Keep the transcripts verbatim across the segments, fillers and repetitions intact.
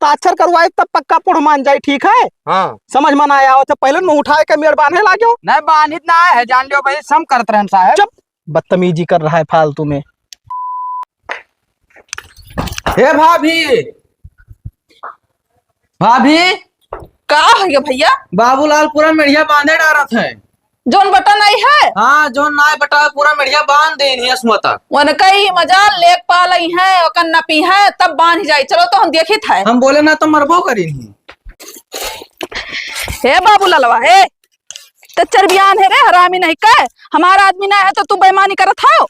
हस्ताक्षर करवाए तब पक्का पुढ़ मान जाई, ठीक है? हाँ। समझ में ना आया हो तो पहले मुँह उठाए के मेड़ बांधे लाग्यो। नहीं, बांधित ना है, जान लियो भाई, सम करत रहन साहब। चुप, बदतमीजी कर रहा है फालतू में। हे भाभी, भाभी। का है ये भैया? बाबूलाल पूरा मेढ़िया बांधे डारत है। जौन बटन आई है? हाँ, जौन नाय बटा पूरा मेढ़िया बांध देन है असमता। उनका ही मजा लेखपाल आई है, ओकर नपी है, तब बांध जाई। चलो तो हम देखित है। हम बोले ना तो मरबो करी नहीं। हे बाबूलालवा, हे, ते चरबियान है रे, हरामी नहीं के, हमारा आदमी ना है तो तू बेईमानी करत हो।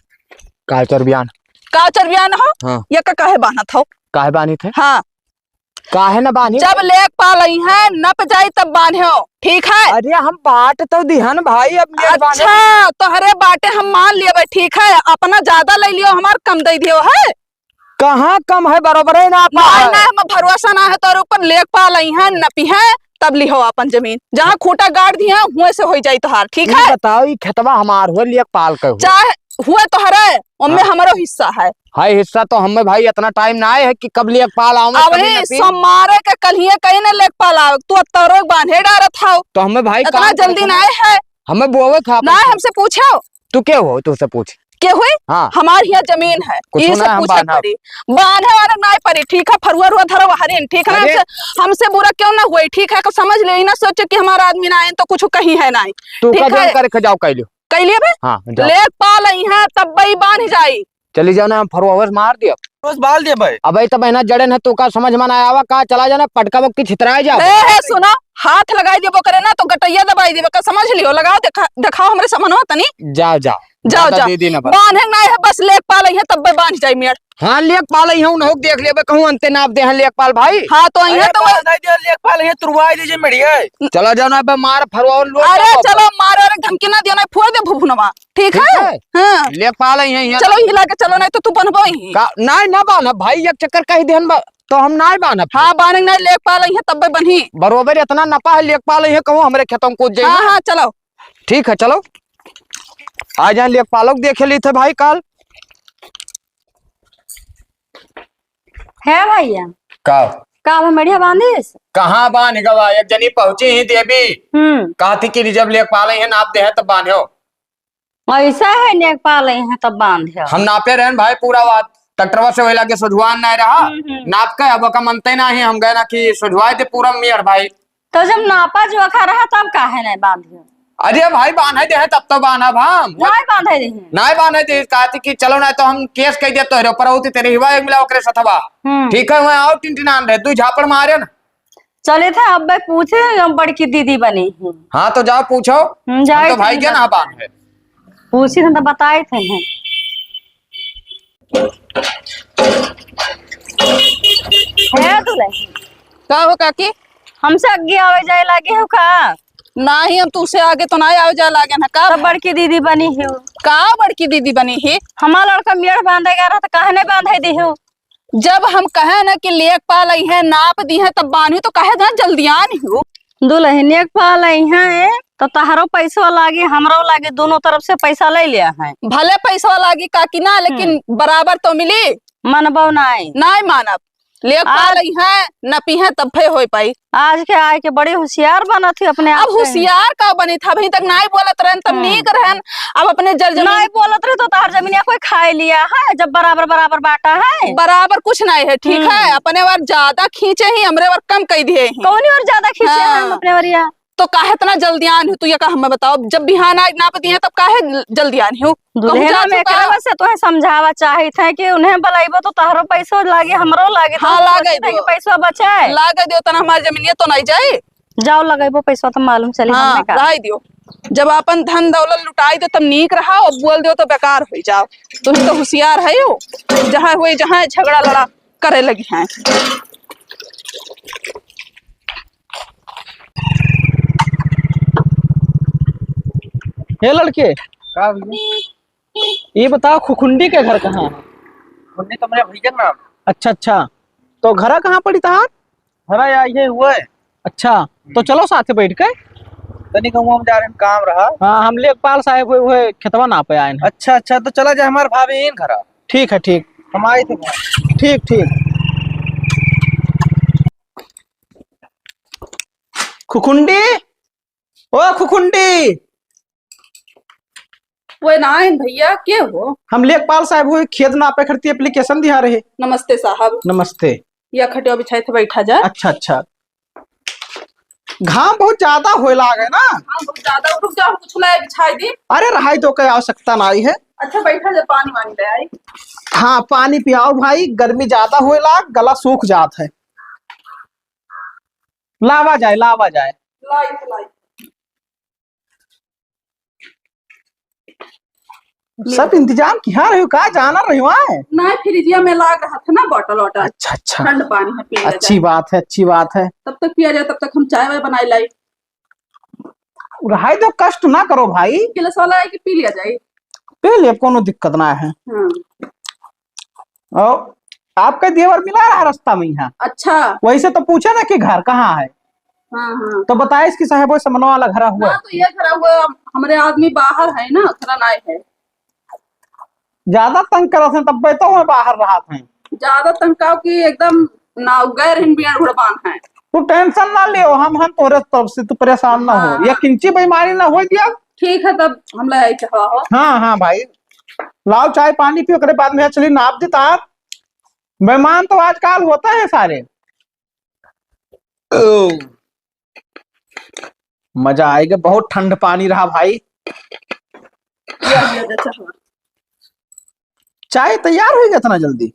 का चरबियान? का चरबियान हो? हाँ। ये का काहे बान्हत हो? काहे बान्हित है? हाँ। काहे न बान्ही? जब लेखपाल आई है, नप जाई तब बान्हो, ठीक है? अरे हम बाट तो दिहन भाई, अब लेख बान्हे। अच्छा, तोहरे बाटे हम मान लेबे, ठीक है? अपना ज्यादा ले लियो, हमार कम दे दियो है। कहाँ कम है, बरोबर है ना, आपा नहीं, है। नहीं, हम भरोसा ना है तोर ऊपर, लेखपाल आई है, नपी है, तब लिहो अपन जमीन। जहाँ खूंटा गाड़ दिया, हुए से होई जाई तोहार, ठीक ई है? बताओ, ई खेतवा हमार हुए, लेखपाल के हुए? चाहे हुए तोहरे, ओमे हाँ। हमरो हिस्सा है। है हिस्सा तो हमें भाई, इतना टाइम ना आए है कि कब लेखपाल आवे, अब कभी ही नपी। सोमवारे के कल ही कहीं ना लेखपाल आवे, तू अब तोरो बांधे डारत हो। तो हमें भाई इतना काम जल्दी करके ना आए है। हमें बोवे खा ना, हमसे पूछो। तू के हो, तू से पूछ। के हुई? हाँ। हमार हियाँ जमीन है, कुछ ये ना सब हम पूछे बान्हब। पड़ी। बान्हे वाला नाय पड़ी, ठीक है, फरुआ रुआ धरो हरिन, ठीक है ना? अरे। हमसे, हमसे बुरा क्यों ना हुई, ठीक है, को समझ ले, ई ना सोचे कि हमारा आदमी ना आए तो कुछ कहीं है ना। तू ठीक का जौन है? करे के जाओ, कह लियो। कह लियो बे? हाँ, जाओ। लेखपाल आई है, तब बई बांध जाई। चली जाओ ना, हम फरुआ से मार दियो। रोज बाल दे भाई। अबे तो बहना जड़े न, तू का समझ में ना आवा का, चला जाना, पटका बक्की छितराए जाओ। ए, ए, सुना, हाथ लगाई देबो करे ना तो गटैया दबाई देबो का, समझ लियो, लगाओ, देखा, दिखाओ हमरे समनवा तनी। जाओ, जाओ। जाओ, ज्यादा जाओ। दे दी ना बस। बांधे ना है, बस लेखपाल आई है, तब बे बांध जाई मेड़। हाँ, लेखपाल आई है, उन्हों देख लेबे, कहूँ अंते नाप दे हैं लेखपाल भाई। हाँ, तो आई है अरे तो बांध दे, लेखपाल आई है, तुरवाई दीजिए मेढ़िया। चला जाओ ना, बे मार फरवाओ लोग अरे जाओ। चलो, मारो, अरे धमकी ना दियो ना, फोड़ दे भुभुनवा। ठीक ठीक है? है? हाँ। लेखपाल आई है, यहाँ। चलो, हिला के चलो, नहीं तो तू बनबो ही। का, नहीं, ना बान्हब भाई, एक चक्कर कही देहन बा, तो हम ना बान्हब। हाँ, बान्हे नहीं, लेखपाल आई है, तब्बे बन्ही। बरोबर इतना नपा है, लेखपाल आई है, कहूँ हमरे खेतों में कूद जाई हाँ, ना। हाँ, चलो। ठीक है, चलो। आ जाए लेखपालों को देखे ली थे भाई काल। है भैया। का? का अब मेढ़िया बांधिस? कहाँ बांध गवा? एक जनी पहुंची ही देवी। हम्म। कहती कि जब लेखपाल आई है, नाप दे है, तब बांधो। ऐसा है, लेखपाल आई है, तब बांधो। हम नापे रहन भाई, पूरा बात ट्रैक्टरवा से वही लागे सोझवान नहीं रहा। हम्म, हम्म। नाप के अब ओका मनते नहीं, हम गए ना कि सोझवाए दे पूरा मेड़ भाई। तो जब नापा जोखा रहा, तब काहे नहीं बांधियो? अरे भाई, बांधे दे है, तब तो बांधब हम। नहीं बांधे दे हैं। नहीं बांधे दे, कहती कि चलो, नहीं तो हम केस कह दिया तोहरे ऊपर, होती तेरे हिवा एक मिला ओकरे सथवा। हम्म। ठीक है, वहाँ आओ, टिनटिनान रहे, दू झापड़ मारे ना। चले थे, अब मैं पूछे, हम बड़की दीदी बनी हूँ। हाँ, तो जाओ पूछो। हम्म, हम जाए तो भाई थे के ना। ना बांधे। पूछी थे तो बताए थे हैं। हे दुलही। का हो काकी? हमसे आगे आवे जाए लागे हो का? नाही, हम तुसे आगे तो नाही आवे जाए लागे ना का? तब बड़की दीदी बनी हो। का बड़की दीदी बनी ही? हमार लड़का मेड़ बांधे गया रहा तो काहे नहीं बांधे दी हो? जब हम कहे ना कि लेखपाल आई है, नाप दी है, तब बान्ही तो काहे ना जल्दी आनी हो? दुलही लेखपाल आई है तो तहरो पैसवा लागे, हमरो लागे, दोनों तरफ से पैसा ले लिया है। भले पैसवा लागी काकी ना, लेकिन हम्म। बराबर तो मिली। मनबो नाई। नाई मानब। लेखपाल आज आई है, नपी है, तब फे होई पाई। आज के आए के बड़ी होशियार बनत ही अपने आप अब के। होशियार का बनी था, अभी तक नाई बोलत रहन, तब हम्म। नीक रहन। अब अपने जर जमीन नाई बोलत रहे तो तार जमीनिया कोई खाए लिया है, जब बराबर बराबर बांटा है। बराबर कुछ नाई है, ठीक हम्म। है, अपने बार ज्यादा खींचे ही, हमरे बार कम कह दिए ही। कौनी बार ज्यादा खींचे हैं हम हाँ। अपने बारिया? तो काहे इतना जल्दी आन हो तू, ये का हमें बताओ, जब बिहान आज नाप दिए तब काहे जल्दी आन हो? दुल्हन, हम एकरे वजह से तोहे समझावा चाहित है कि उन्हें बुलाइबो तो तहरो पैसो लागे, हमरो लागे, तो हाँ, हम लागे सोचित है कि दियो। पैसवा बचे। लागे दियो, तना हमार जमीनिया तो नहीं जाए। जाओ लगइबो पैसवा तो मालूम चली हाँ, हमने का। रहाई दियो। जब अपन धन दौलत लुटाई दे तब नीक रहा, और बोल दियो तो बेकार हो जाओ। तुम तो होशियार है हो, जहाँ हुए जहाँ झगड़ा लड़ा करे लगी हैं। हे लड़के, का भैया? ये बताओ, खुखुंडी के घर कहाँ है? खुखुंडी तो मेरे भैया के नाम। अच्छा, अच्छा, तो घरा कहाँ पड़ी तहार? घरा या ये हुआ है। अच्छा, तो हम्म। चलो साथे बैठ के। तनी कहूँ हम जा रहे हैं, काम रहा। हाँ, हम लेखपाल साहब हुए, हुए खेतवा नापे आए हैं। अच्छा, अच्छा, तो चला जाए हमारे भाभी इन घरा। ठीक है, ठीक। हम आए थे। ठीक, ठीक। खुखुंडी, ओ खुखुंडी। ओए नाइन भैया, के हो? हम लेखपाल साहब हुए, खेत नापे खरती application दिहा रहे। नमस्ते साहब। नमस्ते। या खटिया बिछाए थे, बैठा जा। अच्छा, अच्छा। घाम बहुत ज्यादा होए लागे ना। हाँ, बहुत ज्यादा। रुक जाओ, कुछ लाए बिछाई दी। अरे रहाई तो कोई आवश्यकता नाई है। अच्छा, बैठा जा, पानी वानी ले आई। हाँ, पानी पियाओ भाई, गर्मी ज्यादा होए लाग, गला सूख जात है। लावा जाए, लावा जाए। लाई, लाई। सब इंतजाम किहा रही हो का? जाना रही हो आए? नहीं, फ्रिजिया में लाग रहा था ना बॉटल वॉटल। अच्छा, अच्छा। ठंड पानी है, पी लिया अच्छी जाए। बात है, अच्छी बात है। तब तक पिया जाए, तब तक हम चाय वाय बनाई लाई। रहाई दो, कष्ट ना करो भाई। गिलास वाला है कि पी लिया जाए? पी ले, कोनो दिक्कत ना है। हाँ। और आपका देवर मिला रहा रास्ता में यहाँ। अच्छा। वैसे तो पूछे ना कि घर कहाँ है। हाँ, हाँ। तो बताइस कि साहब, वो समनवा वाला घर हुआ। हाँ, तो ये घर हुआ, हमरे आदमी बाहर है ना, उतना नाय है। ज्यादा तंग करत हैं, तब तो वह बाहर रहत हैं। ज्यादा तंग का कि एकदम ना गैर हिन बिया घुड़बान है। तू tension ना लियो, हम, हम तोरे तरफ से, तू परेशान ना हो। हाँ। एक इंची बेईमानी ना हो दिया। ठीक है, तब हम ले आई चाहो। हाँ, हाँ भाई, लाओ चाय पानी पियो, ओकरे बाद में चली नाप देता। बेईमान तो आजकल होता है सारे। ओ, मजा आएगा, बहुत ठंड पानी रहा भाई। या, या, या, चाय। चाय तैयार होइगा इतना जल्दी?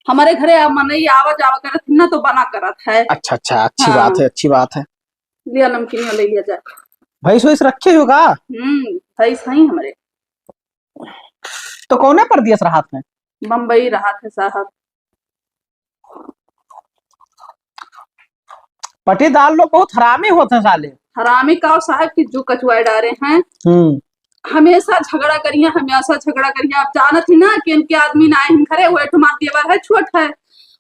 हमारे घरे अब मनई आवा जावा करत है ना, तो बना करत है। अच्छा, अच्छा, अच्छी हाँ। बात है, अच्छी बात है। लिया, नमकीन ले लिया जाए। भैंस वैस रखे हो का? हम्म, भैंस है हमारे। तो कौने परदेस रहत हैं? बम्बई रहत है साहब। पटीदार लोग बहुत हरामी होत हैं साले। हरामी का साहब की जू कचुआए डारे हैं। हम्म। हमेशा झगड़ा करिया, हमेशा झगड़ा करिया। आप जानत ही ना कि इनके आदमी ना आए, हम घरे हुए, तुम्हार देवर है, छोट है,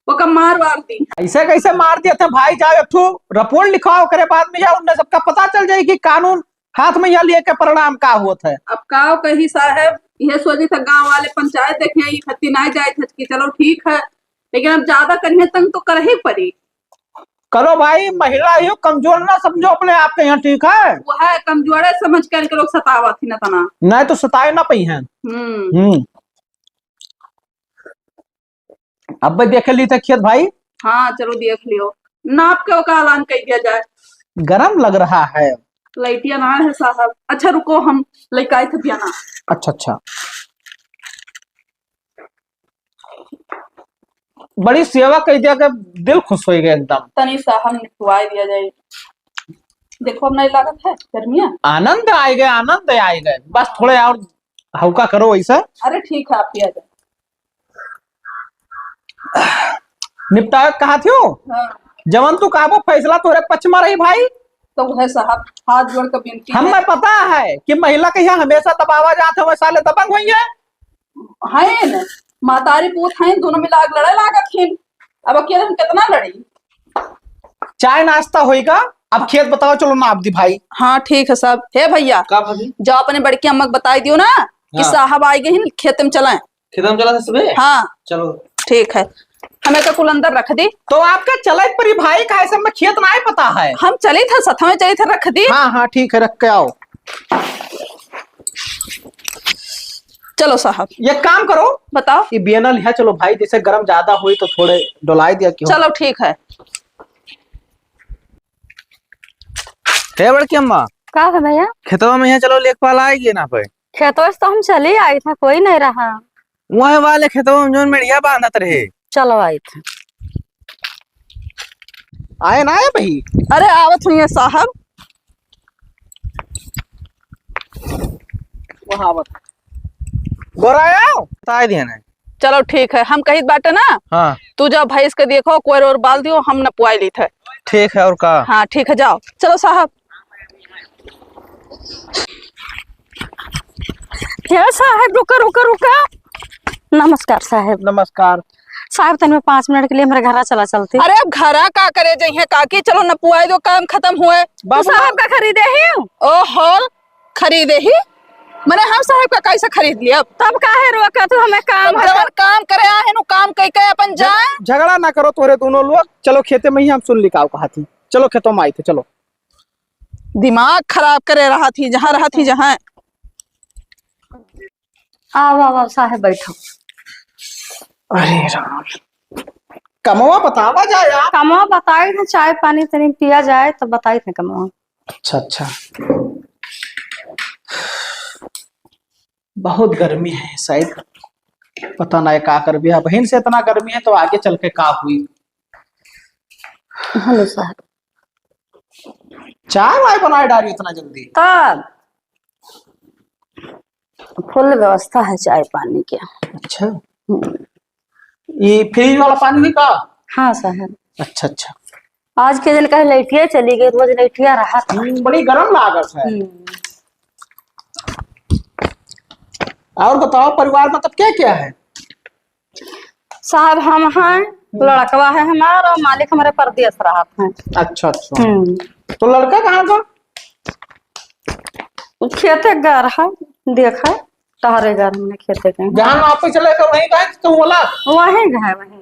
ओका मार वार दी। ऐसे कैसे मार दिया था भाई? जाओ एक ठो रिपोर्ट लिखाओ, ओकरे बाद में जाओ, उनने सबका पता चल जाए कि कानून हाथ में यहाँ लेके परिणाम का होत है। अब का कही साहब, यह सोची था गांव वाले पंचायत देखे, ये खत्ती ना जाए था कि चलो ठीक है, लेकिन अब ज्यादा करिए तंग तो करही पड़ी। करो भाई, महिला ही हो, कमजोर ना समझो अपने आप के यहाँ, ठीक है? वो है, कमजोरे समझ के इनके लोग सतावत ही ना तना। नहीं तो सताए ना पई हैं। हम्म। हम्म। अब देख ली थे खेत भाई। हाँ, चलो देख लियो, नाप के ओका ऐलान कर दिया जाए। गरम लग रहा है। लइटिया ना है साहब। अच्छा रुको, हम लइका आए थे बियाना। अच्छा, अच्छा। बड़ी सेवा कइ दिया के दिल खुश होइ गए एकदम। तनी साहब निपटवाए दिया जाए। देखो, अब नहीं लागत है गर्मिया। आनंद आए गए, आनंद आए गए। बस थोड़े और हल्का करो वैसे। अरे ठीक है, आप पिया जाए। निपटाए कहा थियो? हाँ। जवन तू कहबो फैसला तोहरे पक्ष में रही भाई। तो वह साहब, हाथ जोड़ के विनती है। हमें पता है कि महिला के यहाँ हमेशा दबावा जात है, वह साले दबंग होइहैं। हैं न, महतारी पूत हैं, दोनों मिला के लड़े लागत हैं। अब अकेले हम कितना लड़ी? चाय नाश्ता होइगा, अब खेत बताओ, चलो नाप दी भाई। हाँ, ठीक है साहब। हे भैया, का भाभी? जाओ अपने बड़की अम्मा के बताई दियो ना कि हाँ। साहब आइ गए हैं, खेत में चलें। खेत में चला था सुबह? हाँ। चलो। ठीक है, हमें का कुल अंदर रख दी। तो आपका चले परी भाई, काहे से हमें खेत ना पता है। हम चली था, साथ में चली था, रख दी। हाँ, हाँ, ठीक है, रख के आओ। चलो साहब। एक काम करो। बताओ। ये बियना लिहा चलो भाई, जैसे गरम ज्यादा होई तो थोड़े डोलाई दिया क्यों? चलो ठीक है। हे बड़की अम्मा। का है भैया? खेतवा में यहाँ चलो, लेखपाल आएगी ना पे। खेतवा से तो हम चली आई था, कोई नहीं रहा। वह वाले खेतवा में जोन मेढ़िया बांधत रहे। चलो आई था। आए ना आए भाई? अरे आवत हुई है साहब। वहाँ आवत। गोराया? ताय दिया ना। चलो ठीक है, हम कहित बाटे ना। हाँ। तू जाओ भैंस के देखो, कोई और बाल दियो, हम नपवाई लीत है। ठीक है, और का? हाँ ठीक है, जाओ। चलो साहब। हे साहब, रुका, रुका, रुका। नमस्कार साहब। नमस्कार। साहब, तनी पाँच मिनट के लिए हमरे घरा चला चलती। अरे, अब घरा का करे जइहे काकी, चलो नपुआई दो, काम खतम हुए। तो बाबू साहब का खरीदे ही? ओहो, खरीदे ही? मने हम साहब का कैसे खरीद लिया? तब काहे रोका तू हमें काम अब है जवन तो? काम करे आहे नु काम कई के अपन जाए। झगड़ा ना करो तोरे दोनों लोग, चलो खेते में ही हम सुन लिकाओ कहा थी। चलो खेतों में आई थे, चलो। दिमाग खराब करे रहत ही, जहाँ रहत ही, जहाँ। आओ, आओ, आओ, साहेब, बैठो। अरे राम, कमवा बतावा जाए आप। कमवा बताई न, चाय पानी तनी पिया जाए, तो बताई न कमवा। अच्छा, अच्छा। बहुत गर्मी है शायद, पता नहीं का करबे। अबहिन से इतना गर्मी है, तो आगे चल के का हुई। हेलो साहब। चाय वाय बनाए डारी इतना जल्दी? तब फुल व्यवस्था है चाय पानी के। अच्छा। हम्म। ये फ्रिज वाला पानी भी का? हाँ साहब। अच्छा, अच्छा। आज के दिन कहे लइटिया चली गई, रोज लइटिया रहा था। हम्म, बड़ी गरम लागत है। हम्म। और बताओ, परिवार में तब क्या क्या है? साहब, हम हैं, हम्म। लड़कवा है हमार और मालिक हमारे परदेस रहत हैं। अच्छा, अच्छा। हम्म। तो लड़का कहाँ का? खेते गर है, देख है, टहरे गर हमने खेते के। जहाँ नापे चले तो वहीं का है कि कहूँ वाला? वहीं का है, वहीं।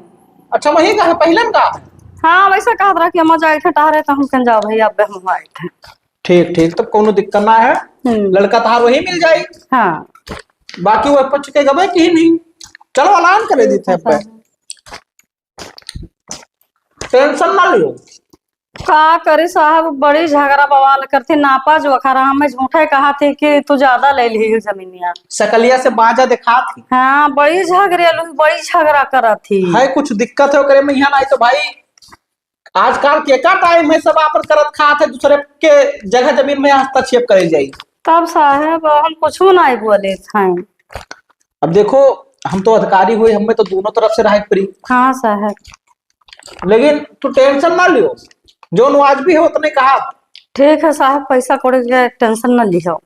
अच्छा, वहीं का है, पहले का? हाँ, वैसे कहत रहा कि हम जाए थे टहरे, तो हम कहें, "जाओ भैया, अब हम आए थे।" ठीक, ठीक, तब कोनो दिक्कत ना है। हम्म। लड़का तहार वही मिल जाई। हाँ। बाकी वो पूछ के गबे की नहीं। चलो, ऐलान करे दी थे अब। हाँ। टेंशन ना लियो। का करी साहब, बड़ी झगड़ा बवाल करती, नापा जोखा रहा, हमें झूठे कहा थी कि तू ज्यादा ले ली जमीनिया। सकलिया से बाजा दिखा थी। हाँ, बड़ी झगड़ेलू, बड़ी झगड़ा करत थी। है कुछ दिक्कत है ओकरे में यहाँ ना आई तो भाई, आजकल के का टाइम है, सब आपन करत खात है, दूसरे के जगह जमीन में हस्तक्षेप करे जाई। तब साहेब हम कुछ नहीं बोले थे। अब देखो, हम तो अधिकारी हुए, हमें तो दोनों तरफ से राहत पड़ी। हाँ साहेब। लेकिन तू टेंशन ना लियो, जो आज भी है उतने कहा। ठीक है साहेब, पैसा कौड़ी के टेंशन ना लियो।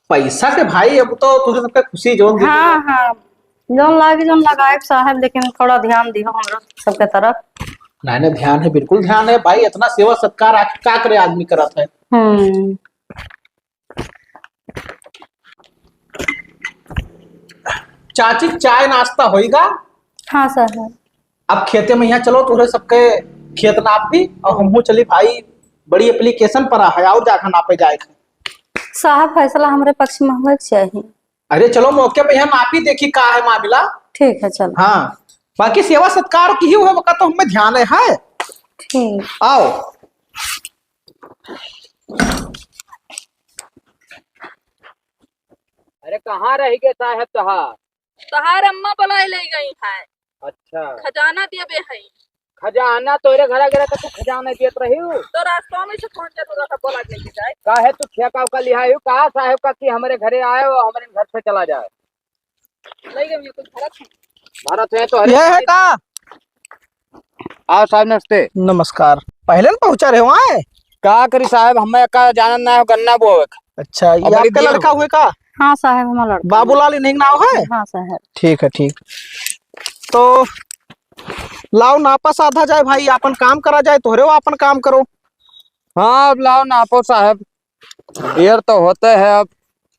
पैसा के भाई, अब तो तुझे सबके खुशी जोन दी हाँ, है। हाँ, जोन लागी, जोन लगाए साहेब, लेकिन थोड़ा ध्यान दिहो हमरा सबके तरफ। नहीं, नहीं, ध्यान है, बिल्कुल ध्यान है भाई। इतना सेवा सत्कार आखिर का करे आदमी करत है। हम्म। चाची, चाय नाश्ता होइगा? हाँ साहेब। अब खेते में यहाँ चलो, तोहरे सबके खेत नाप दी और हमहू चली भाई, बड़ी एप्लीकेशन पर है और जाकर नापे जाए के। साहब, फैसला हमरे पक्ष में होए के चाही। अरे चलो, मौके पे यहाँ नापी देखी का है मामला। ठीक है, चलो। हाँ, बाकी सेवा सत्कार की ही हुए, बका तो हमें ध्यान है, है? ठीक। आओ। अरे, कहाँ रह गए साहेब तहार? तहार अम्मा बुलाए ले गई है। अच्छा। खजाना देबे है। खजाना तोरे घरा गए तो तू खजाना देत रही हो? तो रास्ता में से कौन जरूरत है बोला के जाए? काहे तू ठेका उका लिया हो? कहा साहेब का कि हमरे घरे आए और हमरे घर से चला जाए? ले गए, ये कुछ भरत है। भरत है तो हरे ये है का? आओ साहब, नमस्ते। नमस्कार। पहले न पहुंचा रहे हो आए? का करी साहब, हमें का जानन ना हो, गन्ना बोवे का। अच्छा, ये और बड़ी आपका देर लड़का हो हुए का? हाँ साहब, हमारा लड़का। बाबूलाल इन्हीं नाव है? हाँ साहब। ठीक है, ठीक। तो लाओ नापा साधा जाए भाई, आपन काम करा जाए, तोहरे वो आपन काम करो। हाँ, अब लाओ नापो साहब। देर तो होते है, अब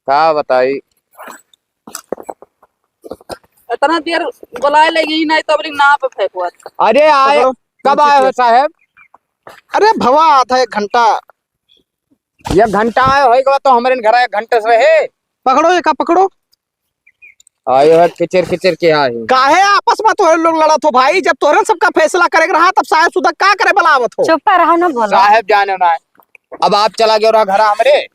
का बताई। इतना देर बुलाए लेगी ही नहीं तो अपनी नाप फेंकवत। अरे आए, पकड़ो। कब आए हो साहेब? अरे भवा आधा एक घंटा। एक घंटा आए होइगा तो हमरे घर एक घंटे से रहे। पकड़ो, एका पकड़ो। आयो है किचिर किचिर के आए। काहे आपस में तोहरे लोग लड़त हो भाई? जब तोहरे सबका फैसला करे के रहा तब साहेब सुधा का करे बुलावत हो? चुप रहो ना, बोलो। साहेब जाने ना है। अब आप चला गयो रहा घर हमरे,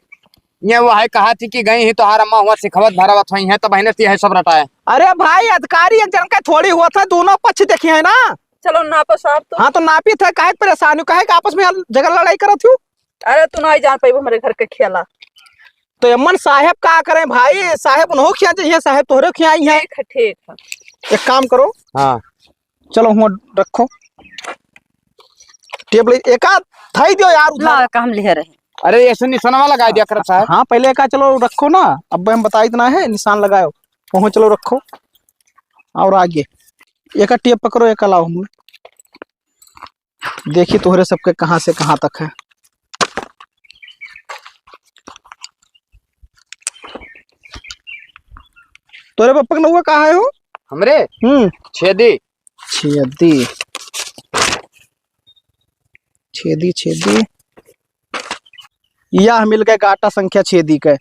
ये वो है कहा थी कि गई ही तोहार अम्मा हुआ सिखवत भरावत हुई है, तो बहने ती है सब रटाए। अरे भाई, अधिकारी एक जन का थोड़ी हुआ था, दोनों पक्ष देखी है ना। चलो नापो साहब तो। हाँ तो नापी थे, काहे के परेशान हो, काहे के आपस में झगड़ा लड़ाई करत हो? अरे तू नहीं जान पाइबो हमरे घर के खेला। तो अम्मन साहेब का करें भाई, साहेब उन्हों खिया चाहिए, साहेब तोहरे खिया आई है। ठीक है, ठीक है। एक काम करो। हाँ। चलो, हुआ रखो। टेबल एका धई दियो यार उधर। ला, का हम लिहे रहे। अरे, ऐसे निशानवा लगा दिया करत साहब। हाँ, पहले एका चलो रखो ना, अब हम बताई इतना है, निशान लगाओ। वहाँ चलो रखो। और आगे। एका टेप पकड़ो, एका लाओ हम। देखी तोहरे सबके कहाँ से कहाँ तक है। तोरे पप्पा के नौवा कहाँ है हो? हमरे? हम्म। छेदी। छेदी। छेदी, छेदी। यह मिल गए गाटा संख्या छेदी के।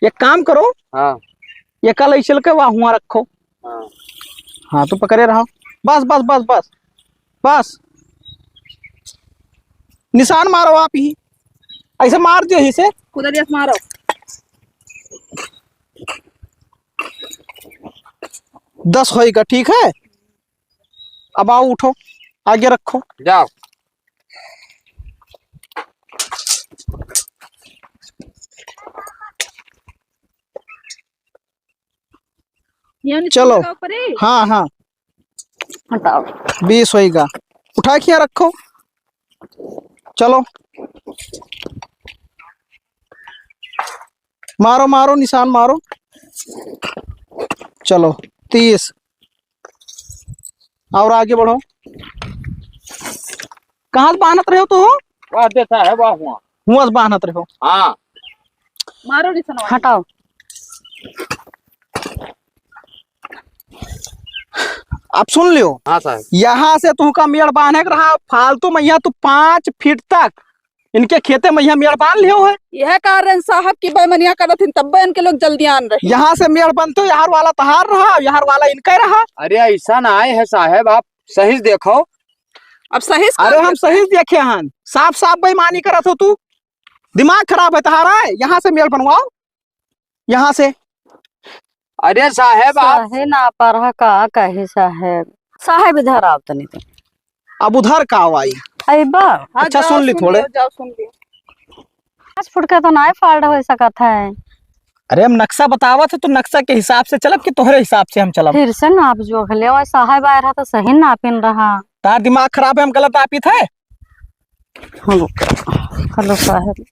एक काम करो, हाँ। ये कल ऐसे लेके वहाँ हुआ रखो। हाँ। हाँ, तो पकड़े रहो। बस, बस, बस, बस, बस। निशान मारो आप ही, ऐसे मार दियो ही से। खुदा दिया से मारो। दस होएगा, ठीक है। अब आओ, उठो, आगे रखो। जाओ। ये नहीं चलो। छोड़ेगा ऊपर ही? हाँ, हाँ। हटाओ। बीस होएगा। उठा के यहाँ रखो। चलो। मारो, मारो, निशान मारो। चलो, तीस। और आगे बढ़ो। कहाँ से बान्हत रहे हो तू? वाह, देता है, वाह, हुआ। हुआ से बान्हत रहे हो? हाँ। मारो निशान। हटाओ। आप सुन लियो। हाँ साहब। यहाँ से तुमका मेड़ बान्हे के रहा, फालतू में यहाँ तू पाँच फीट तक इनके खेते में यहाँ मेड़ बांध लियो है। यह कारण साहब की बेमनिया करत हिन, तब इनके लोग जल्दी आन रहे। यहाँ से मेड़ बनते हो, यहाँ वाला तहार रहा, यहाँ वाला इनका रहा। अरे ऐसा ना आए है साहब, आप सही से देखो। अब सही से अरे हम सही से देखे हन, साफ साफ बेईमानी करत हो तू, दिमाग खराब है तहारा। यहाँ से मेड़ बनवाओ, यहाँ से। अरे साहेब, आप साहेब ना परहा का कहे साहेब। साहेब इधर आओ तनी तो। अब उधर का आओ आई? अइबा? हाँ, अच्छा, जाओ, सुन ली सुन थोड़े। लियो, जाओ, सुन लियो। पाँच फुट का तो नाय फाल्ट हो सकत है। अरे, हम नक्शा बतावत है तो नक्शा के हिसाब से चलब कि तोहरे हिसाब से हम चलब? फिर से नाप जोख ले, और साहेब आए रहा तो सही नापिन रहा। तार दिमाग खराब है, हम गलत नापित है? हाँ, रुक। हेलो साहेब,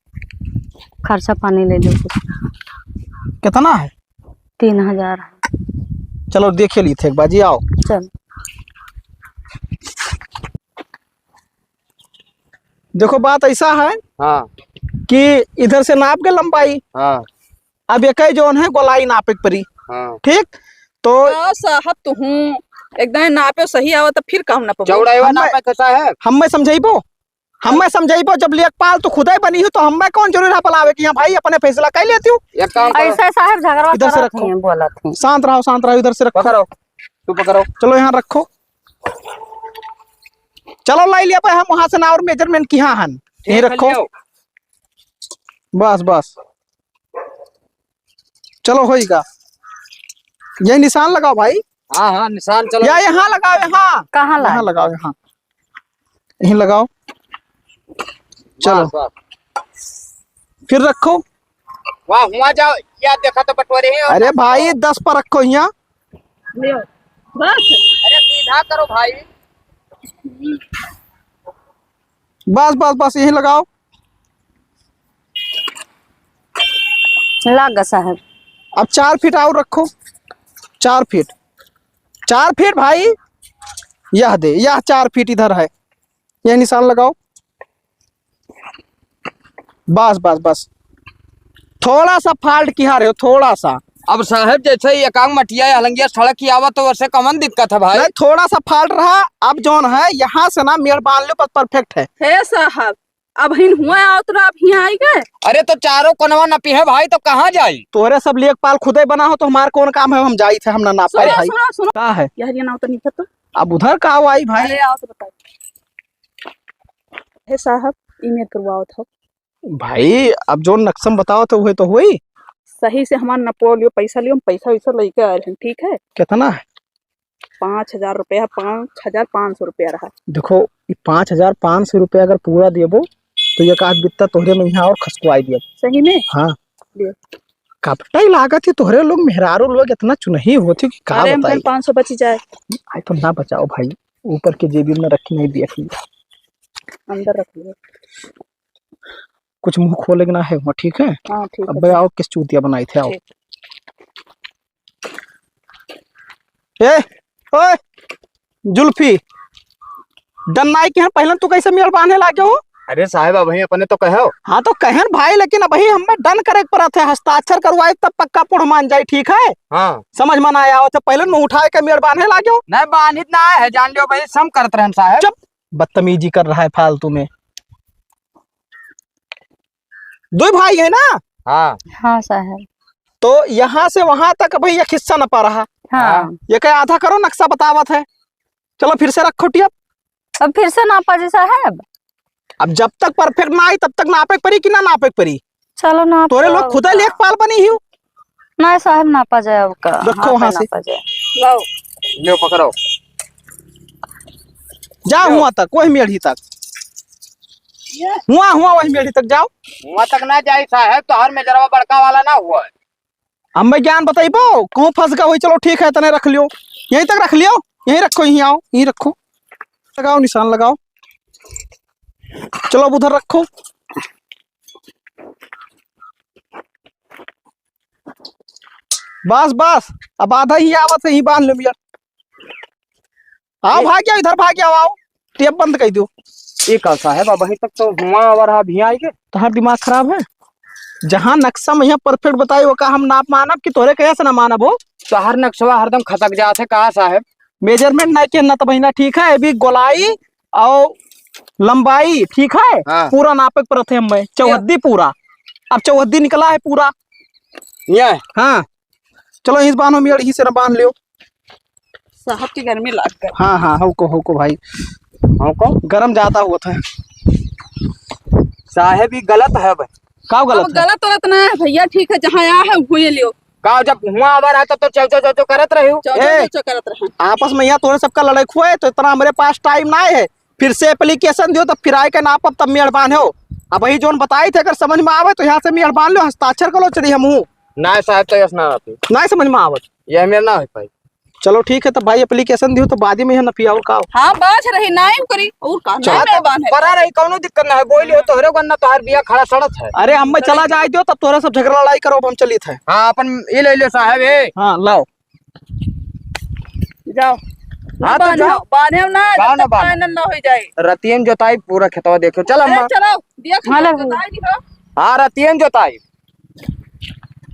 खर्चा पानी ले लो कुछ। कितना है? तीन हजार है। चलो, देखे ली थे एक बार जी, आओ। चल। देखो, बात ऐसा है हाँ। कि इधर से नाप के लंबाई, हाँ। अब एक ही जौन है, गोलाई नापे के परी। हाँ। ठीक, तो हाँ, साहब, तुहूँ एकदम नापे सही आवत, फिर कहूँ ना पबो। चौड़ाई वाला हमें नापे कैसा है? हमें समझाइबो, हमें समझाइबो, जब लेखपाल तू खुदे बनी हो, तो हमें कौन जरूरी है बुलावे कि हाँ भाई, अपने फैसला कर लेती हूँ? एक काम करो। ऐसे साहब झगड़ा इधर से करत रखो। हैं, बोलत हैं। शांत रहो, शांत रहो, इधर से रखो। पकड़ो, तू पकड़ो। चलो, यहाँ रखो। चलो, लाई लिया पे हम वहाँ से ना और मेजरमेंट की हाँ हन। यहीं ठीक है, रखो। लियो। बस, बस। चलो, होइगा। यही निशान लगाओ भाई। हाँ, हाँ, निशान चलो। या यहाँ लगाओ, यहाँ। कहाँ यहाँ लाए? लगाओ, यहाँ। यहीं लगाओ। चलो। बस, बस। फिर रखो। वाह, हुआ जाओ। या देखा तो बटोरे हैं और अरे भाई, दस पर रखो यहाँ। ले आओ। बस। अरे सीधा करो भाई। बस, बस, बस, यहीं लगाओ। लाग गा साहब। अब चार फीट और रखो, चार फीट, चार फीट भाई, यह दे, यह चार फीट इधर है, यह निशान लगाओ। बस, बस, बस, थोड़ा सा फाल्ट किहा रहे हो, थोड़ा सा। अब साहब, जैसे ही एकांग मटिया या हलंगिया सड़क की आवत, तो वैसे कमन दिक्कत है भाई? नहीं, थोड़ा सा फाल्ट रहा। अब जौन है, यहाँ से ना मेड़ बांध लो, बस परफेक्ट है। हे साहब, अब हिन हुआ आओ तो अब हियाँ आई गए। अरे तो चारों कोनवा नपी है भाई, तो कहाँ जाई? तोहरे सब लेखपाल खुदे बना हो तो हमार कौन काम है, हम जाई थे, हम ना नाप पाए सुनो, भाई। सुनो, सुनो। का है? यार ये नाव तो नहीं पता। अब उधर का हुआ आई भाई? अरे आओ तो बताओ। हे साहब, ई मेर करवाओ था। भाई अब जो नक्शा में बताओ तो वही तो हुई। सही से हमार नपो लियो, पैसा लियो, हम पैसा वैसा लेके आए हैं, ठीक है? कितना है? पाँच हजार रुपया, पाँच हजार पाँच सौ रुपया रहा। देखो, ई पाँच हजार पाँच सौ रुपया अगर पूरा देबो, तो एक आध बित्ता तोहरे में यहाँ और खसकवाई दिया। सही में? हाँ। दियो। कपटाई लागत है तोहरे लोग, मेहरारू लोग इतना चुनही होती कि का अरे, हम बताई। पाँच सौ बची जाए। आई तो ना बचाओ भाई, ऊपर के जेबी में रखी नहीं दिया कि अंदर रख लियो। कुछ मुँह खोले के ना है हुआ, ठीक है? हाँ, ठीक है, अबे ठीक। आओ, किस चूतिया बनाई थे, आओ। ठीक। ए, ओए, जुल्फी, डन नाई के हैं, पहले तू कैसे मेल बांधे लागे हो? अरे साहब, अबही अपने तो कहो। हाँ, तो कहन भाई, लेकिन अबही हमें डन करे के पड़त है, हस्ताक्षर करवाए तब पक्का पुढ़ मान जाए, ठीक है? हाँ। समझ में ना आया हो, तो पहले मुँह उठाए के मेल बांधे लागे हो। नहीं, बांधित ना है, जान लियो भाई, सम करत रहन साहब। चुप, बदतमीजी कर रहा है फालतू में। दुइ भाई है ना? हाँ। हाँ साहब। तो यहाँ से वहाँ तक भाई एक हिस्सा नपा रहा। हाँ। हाँ। ये कहे आधा करो, नक्शा बतावत है। चलो फिर से रखो टेप। अब फिर से नापा जी साहब। अब जब तक perfect ना आई तब तक नापे के परी कि ना नापे के परी? चलो नाप तोरे लो लोग खुदा का। लेखपाल बनी ही हो। नहीं साहब, नापा जाए अब का। रखो वहाँ से। नापा जाए। लाओ। लो पकड़ो। जा लो। हुआ तक, वही मेढ़ी तक। हुआ, हुआ वही मेढ़ी तक जाओ। हुआ तक ना जाई साहब, तोहर मेजरवा बड़का वाला ना हुआ है। हमें ज्ञान बताइबो, कहूँ फंस गए होई, चलो ठीक है, तने रख लियो, यहीं तक रख लियो, यहीं रखो, यहीं आओ, यहीं रखो, लगाओ निशान लगाओ, चलो अब उधर रखो, बस बस, अब आधा ही आवत है, यहीं बांध लो मियाँ। आओ, ए- भाग जाओ, इधर भाग जाओ, आओ। टेप बंद कर दो। ये का साहब, अब वहीं तक तो हुआ और आप यहाँ आएंगे। तोहार दिमाग खराब है? जहाँ नक्शा में यहाँ perfect बताई, वो का हम नाप मानब कि तोरे कहे से ना मानब हो? तोहार नक्शवा हरदम खटक जात है का साहब? Measurement ना के ना तो बहिना ठीक है, अभी गोलाई और लंबाई ठीक है, हाँ। पूरा नापे के परत है हमें, चौहद्दी पूरा। अब चौहद्दी निकला है पूरा। ये? हाँ। चलो, इस बांधो मियाँ, यहीं से ना बांध लियो। साहब की गर्मी लाग गई। हाँ, हाँ, हो को, हो को भाई। हो को? गरम ज्यादा हुआ था। साहब, ये गलत है भाई। का अब गलत है? गलत, गलत ना है भैया, ठीक है, जहाँ आया है, वहीं लियो। का जब हुआ आवा रहा, तब तो चौ, चौ, चौ, चौ करत रहे हो। चौ, चौ, ए, चौ, चौ करत रहे। आपस में यहाँ तोरे सबका लड़ाई हुआ है, तो इतना हमरे पास time ना है। फिर से application दियो, तब फिर आए के नापब, तब मेड़ बांधो। अब वही जोन बताई थे, अगर समझ में आवे, तो यहाँ से मेड़ बांध लो, हस्ताक्षर करो, चली हम हूँ। ना साहब, तो यस ना आती। ना समझ में आवत। ये मेड़ ना हो पाई। चलो ठीक है, तब भाई application दियो तो बाद में यहाँ नपियाओ का। हाँ, बाज रही, नाई करी, और का, चलो। नाई में बांधे। परा रही, कौनो दिक्कत ना है, बोली हो तोहरे गन्ना तोहार बिया खड़ा सड़त है। अरे, हमें चला जाए दियो, तब तोहरा सब झगड़ा लड़ाई करो, अब हम चलित है। हाँ, अपन ये ले ले साहब, ए। हाँ, लाओ। जाओ। हाँ, तो बांधे जाओ। हो, बांधे हो ना, जाओ जब ना तक बांधे। Final ना हो जाए। रतियन जोताई पूरा खेतवा देखो, चल अरे, अम्मा। चलो, देख हाँ, लो, लगू। जोताई दिखो। हाँ, रतियन जोताई।